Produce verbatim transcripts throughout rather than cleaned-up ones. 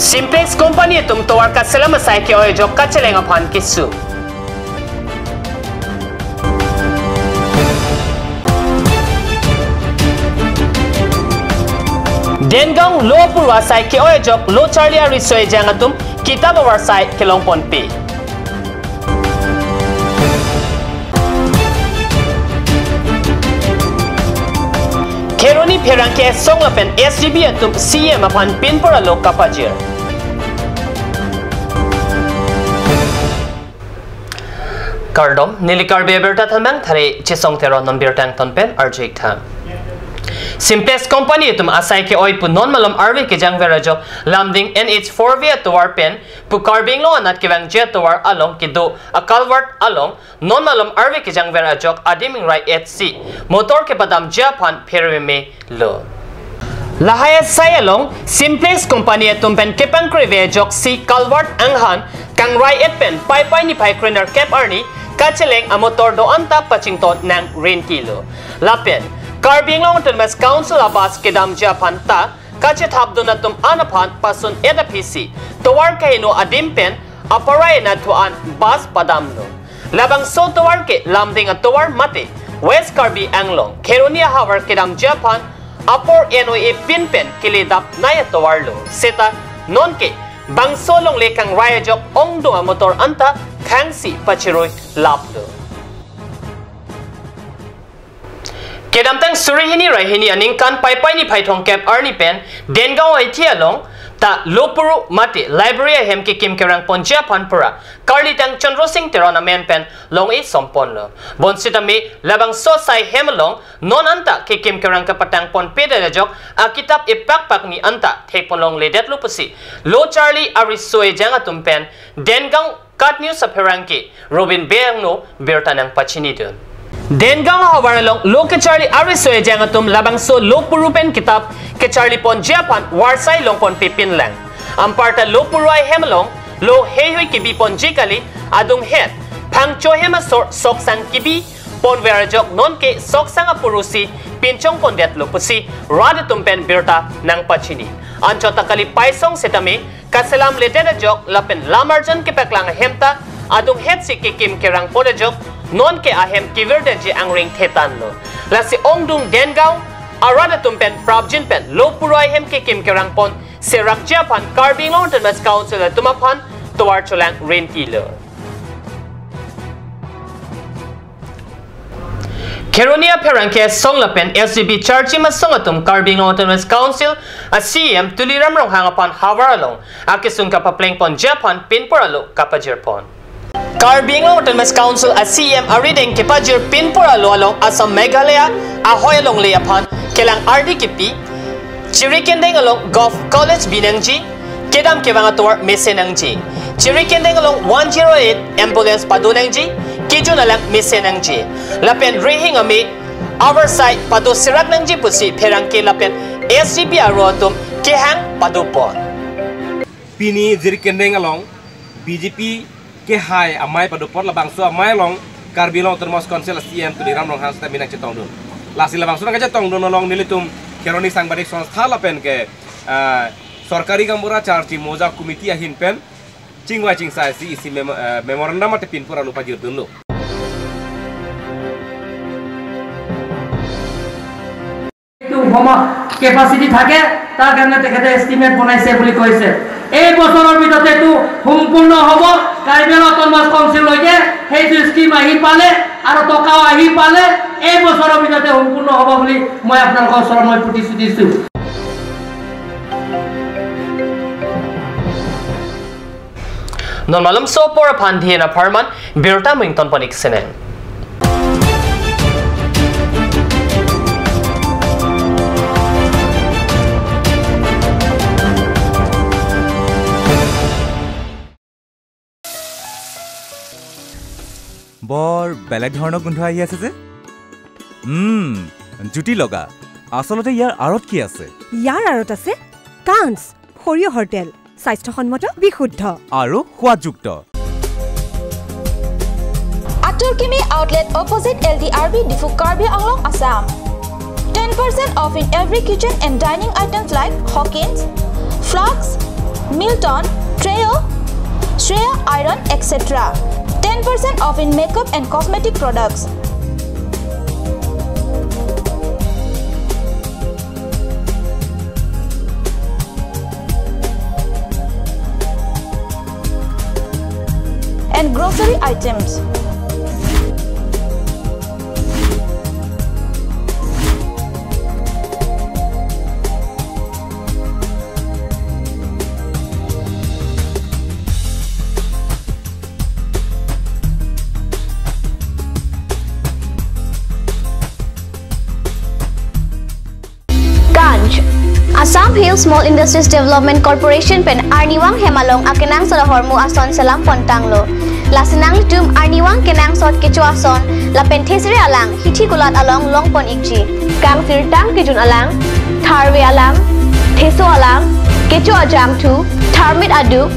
Simplex Company atum tovar kaselam asai ke-oi ajok kacheleng aphan keso. Dengaon lo apuru asai ke-oi ajok lo charli ariso ejang atum kitap avarsai kelongponpe. Kheroni pherangke asong lapen S D B atum C M aphan pinpur alo kapajir. Kardom, neli Karbi Abirta Thanbang Thare Chesong Teron non birta angton pen arju-ik tha. Simplex Company atum asai ke-oi pu non malom arve kejangver ajok Lumding N H four V atovar pen pu Karbi Anglong anat kevangji atovar along kedo a-culvert along non malom arve kejangver ajok adim ingrai-etsi motor kepadamji aphan pherememe lo. Lahai asai along Simplex Company atum pen kepangkreave ajoksi culvert anghan kangrai-et pen Paipai niphai krenerkep arni kacheleng amotor do-an ta pachingthon nang renti lo. Lapen Karbi Anglong Autonomous Council a-bus kedamji aphan ta kachethapdun atum an aphan pasun-et aphisi tovar kaheno adim pen aparai anat thu-an bus padamlo. Labangso tovar ke Lumding atovar mate West Karbi Anglong Kheroni ahavar kedamji aphan apor N O A pin pen keledapnei atovar lo. Seta nonke bangso longle kangrai ajok ongdung amotor an ta khangsi pachirui laplo. Kedamtang suri hini ra hini aningkan Paipai niphai thomkep arni pen Dengaon Aithe along ta lo apuru mate library ahem kekim kerangponji aphan pura Karlitang Chandra Sing Teron amen pen long-e somponlo. Bonsitame labangso asai hem along non anta kekim kerang kepatangponpedet ajok akitap epakpakni anta thekponlongledetlo pusi lo charli ariso ejang atum pen Dengaon KAT News apherangke Robin Bey angno birta nangpachinidun. Dengaon ahavar along lo kecharli ariso ejang atum labangso lo apuru pen kitap kecharliponji aphan varsai longponpe pinlang. Anparta lo apuru ahem along lo heihui kebiponji kali, adunghet phangcho hem asor soksang kebiponver ajok nonke soksang apurusi pinchongpondetlo pusi rat atum pen birta nangpachini. Anchot ta kali paisong setame kaselamledet ajok lapen lamarjan kepaklang ahem ta adunghetsi kekim kerangpon ajok nonke ahem kevirdetji angring thetanlo. Lasi ongdung Dengaon arat atum pen prapjin pen lo apuru ahem kekim kerangpon serakji aphan Karbi Anglong Autonomous Council atum aphan tovar cholang rentilo. Kheroni apherangke asong lapen S D B charchim asong atum Karbi Anglong Autonomous Council a-C E M Tuliram Ronghang aphan havar along akesung kapaplengponji aphan pinpur alo kapajirpon. Karbi Anglong Autonomous Council a-C E M arideng kepajir pinpur alo along Assam Meghalaya ahoi alongle aphan kelang ardi kepi, Jirikindeng along Govt College binangji, kedam kevang atovar mesen nangji. Jirikindeng along one zero eight ambulance padonangji, kejun alang mesen nangji. Lapen rihing ame avarsai pado serak nangji pusi pherangke lapen S D B aro atum kehang padopon. Pini Jirikindeng along B J P kehai amei padopon, labangso amei along Karbi Anglong Autonomous Council a-C E M Tuliram Ronghang seta binang chetongdun. Lasi labangso nangkachetongdun along nelitum Kheroni Sangbadik Songstha lapen ke, ah, Sorkari Gaonbura Charchim Moja Committee ahin pen chingvai chingsaisi isi memo-, eh, memorandum mate pinpur alo pajirdunlo. এইটো সময় কেপাচিটি থাকে, তাৰ কাৰণে তেখেতে এষ্টিমেট বনাইছে বুলি কৈছে। এই বছৰৰ ভিতৰতে এইটো সম্পূৰ্ণ হ'ব। কাৰ্বি আংলং অট'নমাছ কাউন্সিললৈকে সেইটো স্কিম আহি পালে আৰু টকাও আহি পালে এই বছৰৰ ভিতৰতে সম্পূৰ্ণ হ'ব বুলি মই আপোনালোকৰ ওচৰত মই প্ৰতিশ্ৰুতি দিছোঁ। Non malomso apor aphan dihena pharman birta mington ponik seneng. বৰ বেলেগ ধৰণৰ গোন্ধ আহি আছে যে। উম, জুতি লগা। আচলতে ইয়াৰ আঁৰত কি আছে? ইয়াৰ আঁৰত আছে কাঞ্চ সৰিয়হৰ তেল, স্বাস্থ্যসন্মত, বিশুদ্ধ আৰু সোৱাদযুক্ত। Atur Kimi Outlet, opposite L D R B, Diphu, Karbi Anglong, Assam. Ten percent off in every kitchen and dining items like Hawkins, flasks, milk Ton, Treo, Shreya Iron, et cetera. Ten percent off in makeup and cosmetic products. And grocery items. Kanch. Assam Hill Small Industries Development Corporation pen arnivang hem along akenangsot ahormu ason selam pontanglo. Lasi nanglitum arnivang kenangsot kecho ason lapen thesere alang hithi kulat along longpon ikji. Kangsirtang kejun alang, tharve alang, theso alang, kecho ajangthu, tharmit aduk,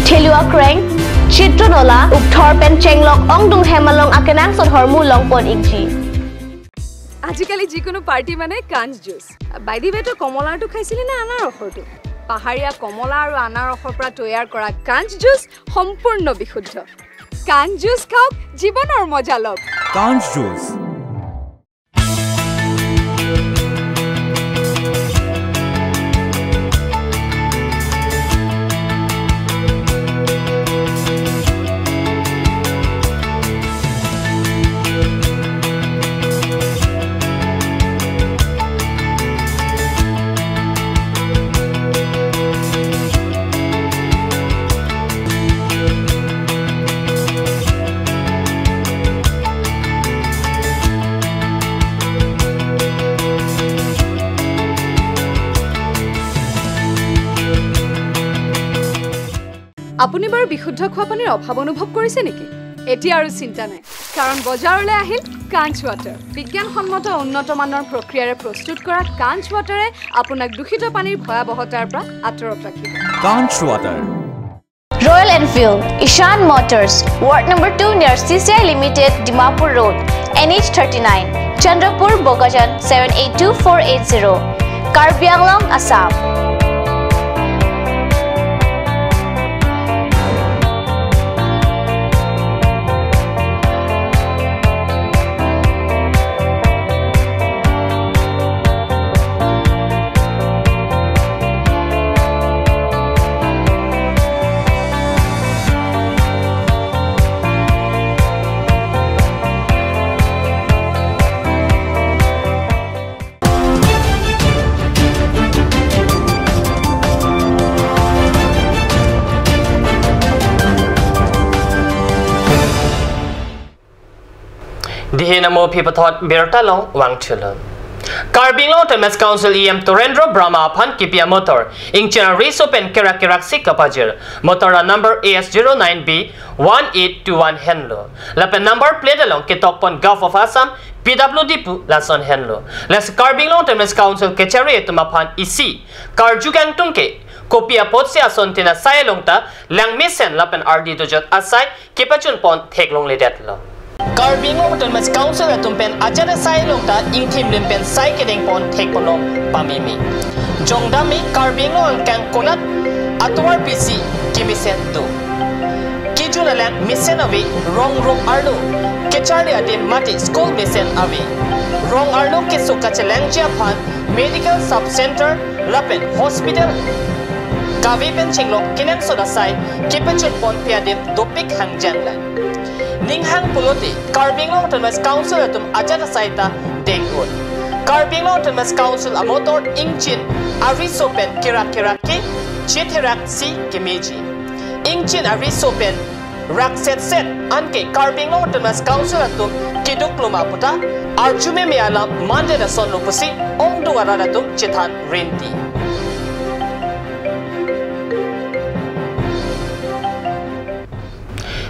thelu akreng, chitron ola, ukthor pen chenglok ongdung hem along akenangsot ahormu longpon ikji. আজিকালি যিকোনো পাৰ্টি মানে কাঞ্চ juice. By the ৱে, তই কমলাৰটো খাইছিলি নে আনাৰসৰটো? পাহাৰীয়া কমলা আৰু আনাৰসৰ পৰা তৈয়াৰ কৰা কাঞ্চ জুচ সম্পূৰ্ণ বিশুদ্ধ। কাঞ্চ জুচ খাওক, জীৱনৰ মজা লওক। Kanch Juice. আপুনি বাৰু বিশুদ্ধ খোৱা পানীৰ অভাৱ অনুভৱ কৰিছে নেকি? এতিয়া আৰু চিন্তা নাই, কাৰণ বজাৰলৈ আহিল কাঞ্চ ৱাটাৰ। বিজ্ঞানসন্মত উন্নত মানৰ প্ৰক্ৰিয়াৰে প্ৰস্তুত কৰা কাঞ্চ ৱাটাৰে আপোনাক দূষিত পানীৰ ভয়াৱহতাৰ পৰা আঁতৰত ৰাখিব। Kanch Water. Royal Enfield, Ishan Motors, Ward number two near C C I Limited, Dimapur Road, N H thirty-nine, Chandrapur, Bokajan, seven eight two four eight zero, Karbi Anglong, Assam. Dihin amo aphi pathot birta along vangthulo. Karbi Anglong Autonomous Council E M Torendra Brahma aphan kipi amotor ingchin ariso pen kerak kerak si kapajir. Motor a number A S zero nine B one eight two one henlo. Lapen number plate along ketokpon Govt of Assam, P W D pu lason henlo. Lasi Karbi Anglong Autonomous Council kachari atum aphan isi karju kangtung ke kopi apotsi asontin asai along ta langmesen lapen ardi dojot asai kepachunpon theklongledetlo. Karbi Anglong Autonomous Council atum pen ajat asai along ta ingthim lim pen sai kedengpon thekponlong pameme. Jongdammi Karbi Anglong angkang konat atovar pisi kemesen do. Kejun alang mesen ave, rong rong arlo kecharli adim mate school mesen ave. Rong arlo keso kachelangji aphan medical sub center lapen hospital kave pen chenglok kenangsot asai kepachunponpe adim dopik hangjanglang. Ning hang pulote Karbi Anglong Autonomous Council atum ajat asai ta dengdun. Karbi Anglong Autonomous Council amotor ingchin ariso pen kerak kerak ke chetherak si kemeji. Ingchin ariso pen raksetset anke Karbi Anglong Autonomous Council atum keduk loma puta arjumeme alam mandet asonlo pusi ongdung arat atum chethan rinti.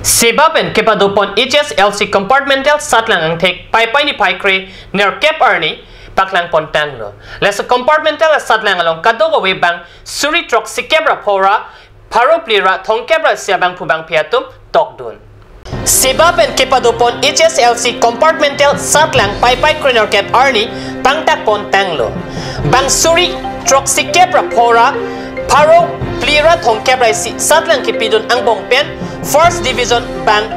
Seba pen kepadopon H S L C compartmental satlang angthek Paipai niphai kre nerkep arni paklangpontanglo. Laso compartmental satlang along kadokave bang suri throksi kep ra pho ra pharo phli ra thomkep ra isi abangphu bangphi atum tokdun. Seba pen kepadopon H S L C compartmental satlang Paipai krenerkep arni tangtakpon tanglo. Bang suri throksi kep ra pharo pharo phli ra thomkep ra isi satlang kepidun angbong pen first division bang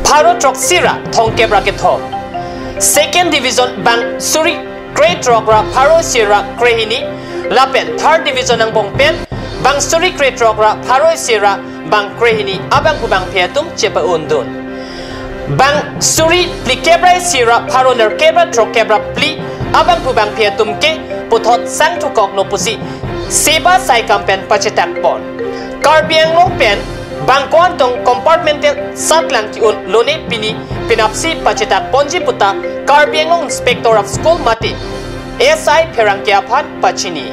pharo throksi ra thomkep ra kethom, second division bang suri krethrok ra pharo isi ra krehini, lapen third division angbong pen bang suri krethrok ra pharo isi ra bang krehini abangphu bangphi atum chepa-undun. Bang suri phlikep ra isi ra pharo nerkep ra throkkep ra phli abangphu bangphi atum ke puthot sangthu koklo pusi Seba saikam pen pachetakpon. Karbi Anglong pen bang ko-an tong compartmental satlang ki-un lone pini penapsi pachetakponji puta Karbi Anglong Inspector of School mate S I pherangke aphan pachini.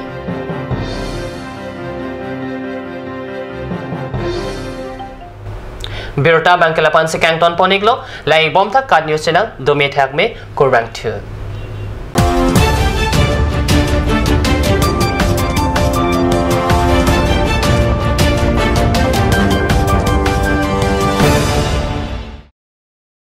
Birta bangke lapu-an si kangtonpon-iklo, langdunbom tha KAT News Channel, dome thakme, kurvangthu.